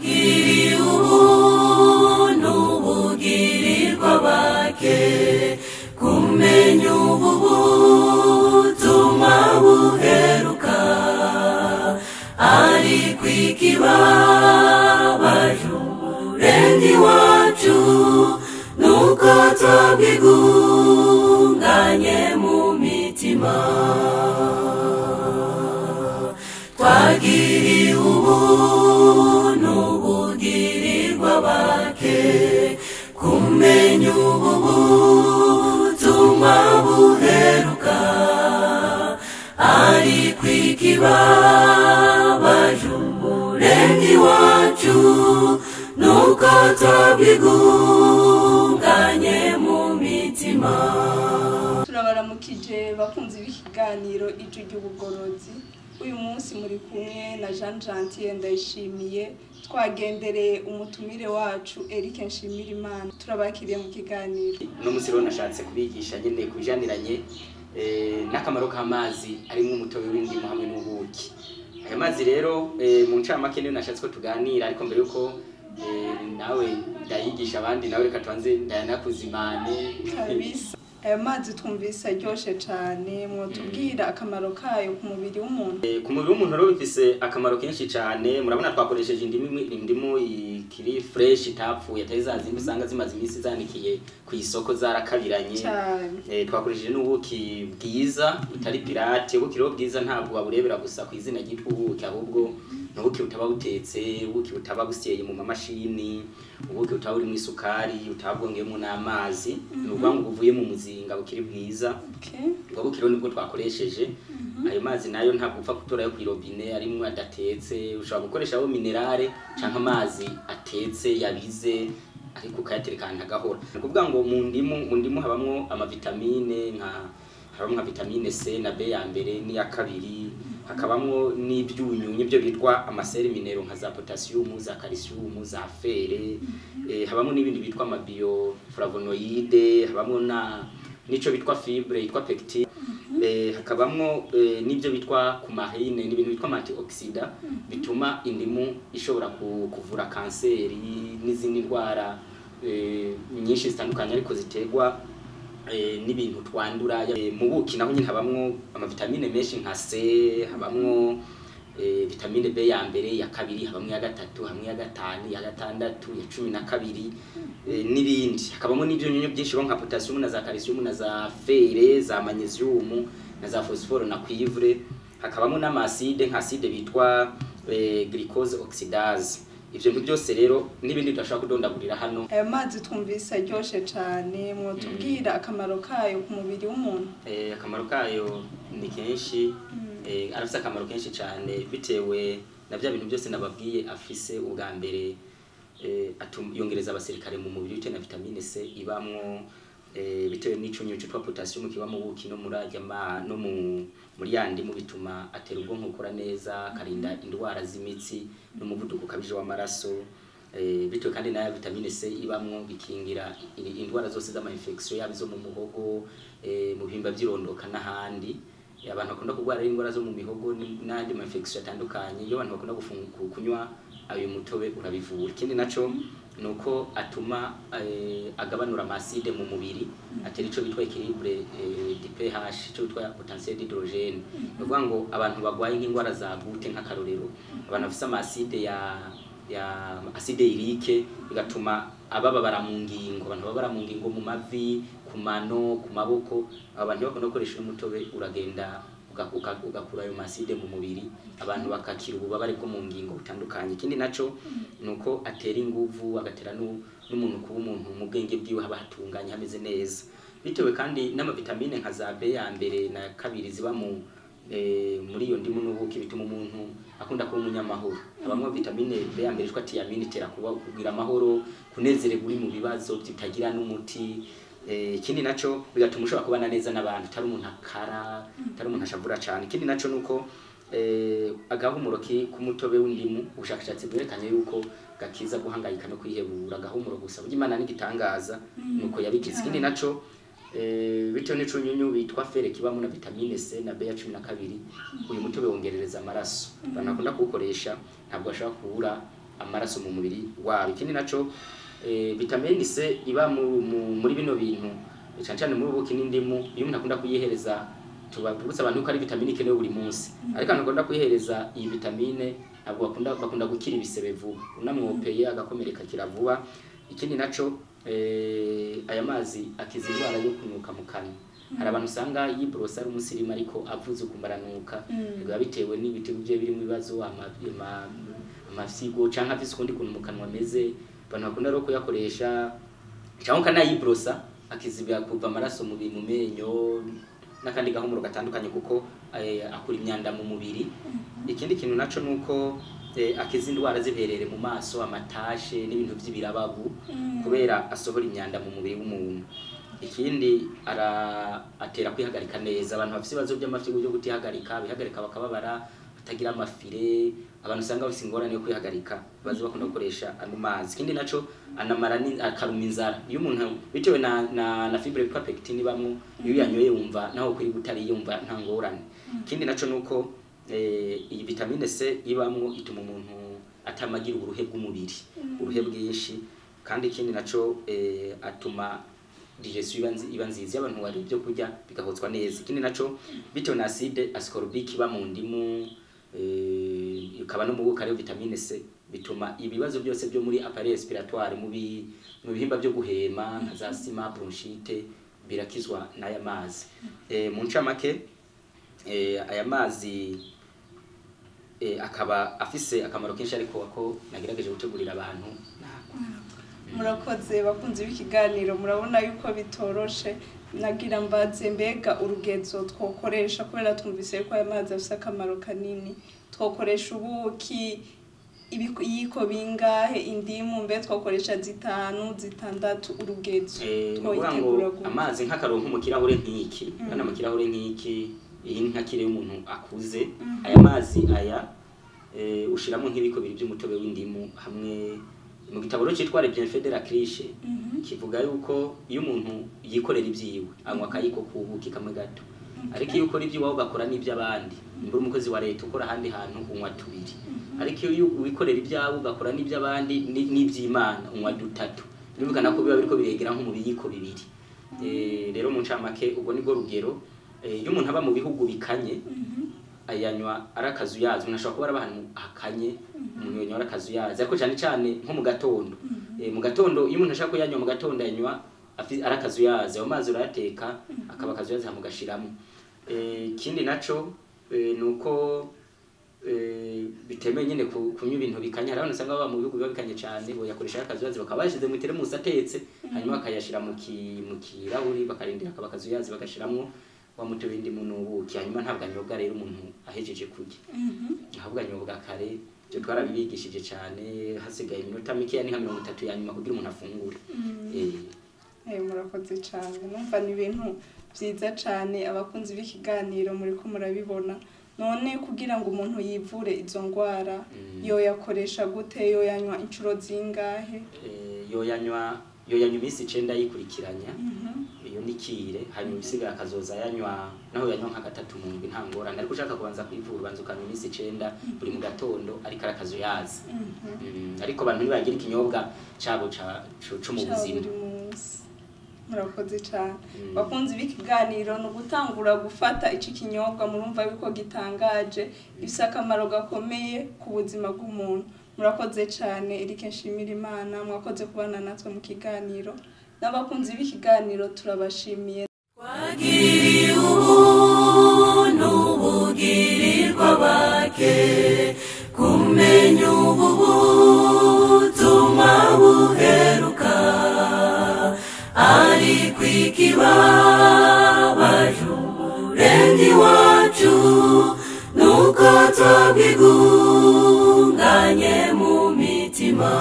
Twagiriwe ubuntu bugirirwa bake, kumenya ubu butumwa buheruka, ariko ikibabaje Umuremyi wacu nuko twabwigunganye mu mitima. Twagiriwe ubuntu bugirirwa bake, kumenya ubu butumwa buheruka, ariko ikibabaje Umuremyi wacu nuko twabwigunganye mu mitima. Turabaramukije bakunzi b'ikiganiro Ijwi ry'Ubugorozi. Uyu munsi muri kumwe na Jean Gentil Ndayishimiye, twagendereye umutumire wacu Eric Nshimirimana. Turabakiriye mu kiganiro. Uno munsi rero nashatse kubigisha nyene kubijaniranye n'akamaro k'amazi arimwo umutobe w'indimu hamwe n'ubuki. Aya mazi rero mu ncamake niyo nashatse ko tuganira, ariko mbere yuko nawe ndayigisha abandi, nawe reka tubanze ndayanakuzimane. Kabisa. Aya mazi twumvise aryoshe cane, mwotubwira akamaro kayo ku mubiri w'umuntu? Ku mubiri w'umuntu rero bifise akamaro kenshi cane. Murabona twakoresheje indimu ikiri fresh, itapfuye, atari za zindi usanga zimaze iminsi zanikiye ku isoko zarakabiranye. Cane. Twakoresheje n'ubuki bwiza butari pirate. Ubuki rero bwiza ntabwo waburebera gusa ku izina ryitwa ubuki, ahubwo ni ubuki butaba butetse, ubuki butaba busyeye mu mamashini, ubuki butaba burimwo isukari, butaba bwongeyemwo n'amazi, ni ukuvuga ngo buvuye mu muzinga bukiri bwiza. Ubwo buki rero nibwo twakoresheje. Ayo mazi nayo ntabwo upfa gutorayo kw'irobine arimwo adatetse, ushobora gukoresha aho minerale canke amazi atetse yabize, ariko ukayatereka ahantu agahora. Ni ukuvuga ngo mu ndimu habamwo amavitamine, nka habamwo nka vitamine C na B ya mbere n'iya kabiri, hakabamwo n'ivyunyunyu byo bitwa ama sels minéraux nka za potassium, za calcium, za fer, habamwo n'ibindi bitwa ama bioflavonoïde, habamwo na nico bitwa fibre yitwa pectine, hakabamwo n'ibyo bitwa coumarine, n'ibintu bitwa antioxydants bituma indimu ishobora kuvura kanseri n'izindi ndwara nyinshi zitandukanye, ariko ziterwa n'ibintu twandura. Mu buki naho nyine habamwo amavitamine menshi nka C, habamwo vitamine B ya mbere, ya kabiri, habamwo iya gatatu, hamwe iya gatanu, iya gatandatu, ya 12, n'ibindi. Hakabamo n'ivyunyunyu byinshi nka potassium na za calcium na za fer, za magnesium na za phosphore na cuivre. Hakabamo n'ama acide, nka acide bitwa glucose oxydase. Ivyo bintu byose rero n'ibindi tudashobora kudondagurira hano. Ayo mazi twumvise aryoshe cane, mwotubwira akamaro kayo ku mubiri w'umuntu? Akamaro kayo ni kenshi, arafise akamaro kenshi cane bitewe na bya bintu byose nababwiye afise. Ubwa mbere yongereza abasirikare mu mubiri bitewe na vitamine C ibamwo, bitewe n'icunyunyu citwa potassium kiba mu buki no muri arya no mu muri ya ndimu, bituma atera ubwonko gukora neza, akarinda indwara z'imitsi n'umuvuduko ukabije w'amaraso. Bitewe kandi na vitamine C ibamwo, bikingira indwara zose z'ama infection, yaba izo mu muhogo, mu bihimba vy'irondoka n'ahandi. Abantu bakunda kurwara indwara zo mu mihogo n'andi ma infection atandukanye, iyo abantu bakunda kunywa ayo mutobe urabivura. Ikindi naco nuko atuma agabanura ama acide mu mubiri, atera ico bitwa équilibre du pH, ico bitwa potentiel d'hydrogène. Ni ukuvuga ngo abantu bagwaye nk'indwara za goutte, nk'akarorero abantu bafise ama acide ya acide urique, bigatuma abababara mu ngingo, abantu babara mu ngingo, mu mavi, ku mano, ku maboko, abantu bakunda gukoresha uno mutobe, uragenda ugakura ayo ma acide mu mubiri, abantu bakakira ububabare bwo mu ngingo butandukanye. Ikindi naco nuko atera inguvu, agatera n'umuntu kuba umuntu mu bwenge bwiwe haba hatunganye, hameze neza, bitewe kandi n'amavitamine nka za B ya mbere na kabiri ziba mu muri iyo ndimu n'ubuki, bituma umuntu akunda kuba umunyamahoro. Habamwo vitamine B ya mbere yitwa thiamine, itera kuba kugira amahoro, kunezererwa uri mu bibazo bitagira n'umuti. Ikindi naco bigatuma ushobora kubana neza n'abantu, utari umuntu akara, utari umuntu ashavura cane. Ikindi naco nuko agahumuro k'umutobe w'indimu, ubushakashatsi bwerekanye yuko gakiza guhangayika no kwihebura. Agahumuro gusa, burya Imana n'igitangaza nuko yabigize. Ikindi naco bitewe n'icunyunyu bitwa fer kibamo na vitamine C na B ya 12, uyu mutobe wongerereza amaraso. Abantu bakunda kuwukoresha ntabwo bashobora kubura amaraso mu mubiri wabo. Ikindi naco, vitamine C iba muri bino bintu, cyane cyane muri ubuki n'indimu, iyo umuntu akunda kuyihereza, tubabutsa abantu ko ari vitamine ikenewe buri munsi, ariko abantu bakunda kuyihereza iyi vitamine ntabwo bakunda gukira ibisebe vuba, unamwopeye agakomereka kira vuba. Ikindi naco, aya mazi akiza indwara yo kunuka mu kanwa. Hari abantu usanga yiborosa ari umusirimu, ariko avuze ukumva aranuka, biba bitewe n'ibiti bye birimo ibibazo, amafyigo canke afise ukundi kuntu mu kanwa ameze. Abantu bakunda rero kuyakoresha cyangwa ukanayiborosa, akiziba kuva amaraso mu menyo n'akandi gahumuro gatandukanye, kuko akura imyanda mu mubiri. Ikindi kintu naco nuko akiza indwara z'ibiherere mu maso, amatashe n'ibintu by'ibirabagu, kubera asohora imyanda mu mubiri w'umuntu. Ikindi, atera kwihagarika neza. Abantu bafite ibibazo by'amafyigo byo kutihagarika, bihagarika bakababara, batagira amafire, abantu usanga bafite ingorane yo kwihagarika, baza bakunda gukoresha ano mazi. Ikindi naco, anamara akaruma inzara. Iyo umuntu, bitewe na fibre yitwa pectine ibamwo, iyo uyanyoye wumva naho kuri utariye yumva nta ngorane. Ikindi naco nuko iyi vitamine C ibamwo ituma umuntu atamagira uburuhe bw'umubiri, uruhe bwinshi. Kandi ikindi naco, atuma digestion iba nziza, iyo abantu bari ibyo kurya bigahotswa neza. Ikindi naco, bitewe na acide ascorbique iba mu ndimu, ikaba no mu buki, ariyo vitamine C, bituma ibibazo byose byo muri appareil respiratoire, mu bihimba byo guhema, nka za asthme, bronchite, birakizwa n'aya mazi. Mu ncamake, aya mazi akaba afise akamaro kenshi, ariko ako nagerageje gutegurira abantu nako. Murakoze bakunzi b'ikiganiro, murabona yuko bitoroshe. Nagira mbaze, mbega urugezo twokoresha, kubera twumvise ko aya mazi afise akamaro kanini, twokoresha ubuki ibiyiko bingahe, indimu mbe twokoresha zitanu, zitandatu, urugezo Ni ukuvuga ngo twoyitegura gute? Amazi nk'akaronko mu kirahure nk'iki, hano mu kirahure nk'iki, iyi ni nka kire y'umuntu akuze. Aya mazi aya, ushiramo nk'ibiko bibiri by'umutobe w'indimu. Hamwe mu gitabo rero citwa Les Bienfaits de la Cruche, kivuga yuko iyo umuntu yikorera ibyiwe anywa akayiko k'ubuki kamwe gato, ariko iyo ukora iby'iwawe ugakora n'iby'abandi, imbura umukozi wa leta ukora ahandi hantu, unywa tubiri, ariko iyo wikorera ibyawe ugakora n'iby'abandi n'iby'Imana, unywa dutatu. Birumvikana ko biba biriko biregera nko mu biyiko bibiri. Rero mu ncamake ubwo nibwo rugero. Iyo umuntu aba mu bihugu bikanye, ayanywa ari akazuyazi. Umuntu ashobora kuba ari ahantu hakanye, umuntu yanywa ari akazuyazi, ariko cyane cyane nko mu gatondo. Mu gatondo, iyo umuntu ashaka kuyanywa mu gatondo, ayanywa ari akazuyazi. Ayo mazi urayateka akaba akazuyazi, hama ugashiramo. Ikindi naco, ni uko bitemewe nyine kunywa ibintu bikanye. Hari abantu usanga baba mu bihugu biba bikanye cyane, boyakoresha akazuyazi, bakaba bayashize mu teremusi atetse, hanyuma bakayashira mu kirahuri, bakarindira akaba akazuyazi, bagashiramwo wa mutobe w'indimu n'ubuki. Hanyuma ntabwo anyobwa rero umuntu ahejeje kurya, ahubwo anyobwa kare. Ibyo twarabibigishije cyane, hasigaye iminota mikeya, ni nka 30 ya nyuma kugira umuntu afungure. Murakoze cyane, numva ni ibintu byiza cyane. Abakunzi b'ikiganiro, muri ko murabibona. None kugira ngo umuntu yivure izo ndwara, yoyakoresha gute? Yoyanywa inshuro zingahe? Yoyanywa iminsi 9 yikurikiranya, iyo ni kire. Hanyuma ibisigaye akazoza yanywa, naho yanywa nka gatatu mu ndwi nta ngorane, ariko ushaka kubanza kwivura, ubanza ukanywa iminsi 9 buri mu gatondo, ariko arakazuyazi. Ariko abantu ntibagira ikinyobwa cabo co mu ca buzima. Buri munsi. Murakoze cyane. Bakunzi b'ikiganiro, ni ugutangura gufata iki kinyobwa, murumva yuko gitangaje, gifite akamaro gakomeye ku buzima bw'umuntu. Murakoze cyane Eric Nshimira Imana, mwakoze kubana natwe mu kiganiro, n'abakunzi b'ikiganiro turabashimiye. Twagiriye ubuntu bugirirwa bake, kumenya ubu butumwa buheruka, ariko ikibabaje Umuremyi wacu nuko twabwigunganye mu mitima.